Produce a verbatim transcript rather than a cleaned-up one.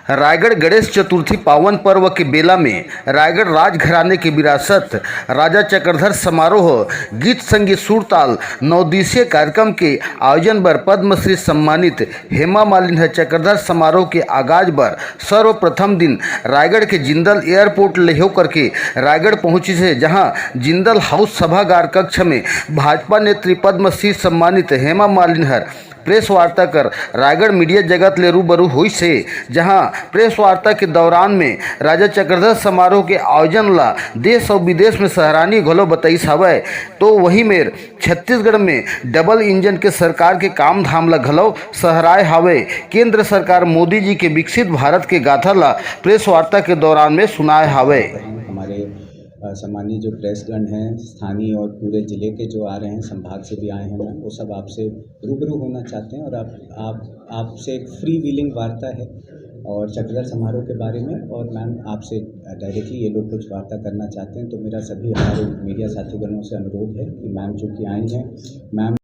रायगढ़ गणेश चतुर्थी पावन पर्व के बेला में रायगढ़ राजघराने के विरासत राजा चक्रधर समारोह गीत संगीत सुरताल नवदिवसीय कार्यक्रम के आयोजन बर पद्मश्री सम्मानित हेमा मालिन ह चक्रधर समारोह के आगाज बर सर्वप्रथम दिन रायगढ़ के जिंदल एयरपोर्ट ले होकर के रायगढ़ पहुंचिस हे, जहां जिंदल हाउस सभागार कक्ष में भाजपा नेत्री पद्मश्री सम्मानित हेमा मालिन हर प्रेस वार्ता कर रायगढ़ मीडिया जगत ले रूबरू होइस हे, जहां प्रेस वार्ता के दौरान में राजा चक्रधर समारोह के आयोजन ला देश और विदेश में सराहनीय घलो बताइस हवय। तो वही मेर छत्तीसगढ़ में डबल इंजन के सरकार के काम धाम ला घलो सहराए हावय। केंद्र सरकार मोदी जी के विकसित भारत के गाथा ला प्रेस वार्ता के दौरान में सुनाए हावय। हमारे अ, सम्मानित जो प्रेसगण हैं, स्थानीय और पूरे जिले के जो आ रहे हैं, संभाग से भी आए हैं मैम, वो सब आपसे रूबरू होना चाहते हैं और आप आप आपसे एक फ्री व्हीलिंग वार्ता है। और चक्रधर समारोह के बारे में और मैम आपसे डायरेक्टली ये लोग कुछ वार्ता करना चाहते हैं। तो मेरा सभी हमारे मीडिया साथीगणों से अनुरोध है कि मैम चूँकि आई हैं, मैम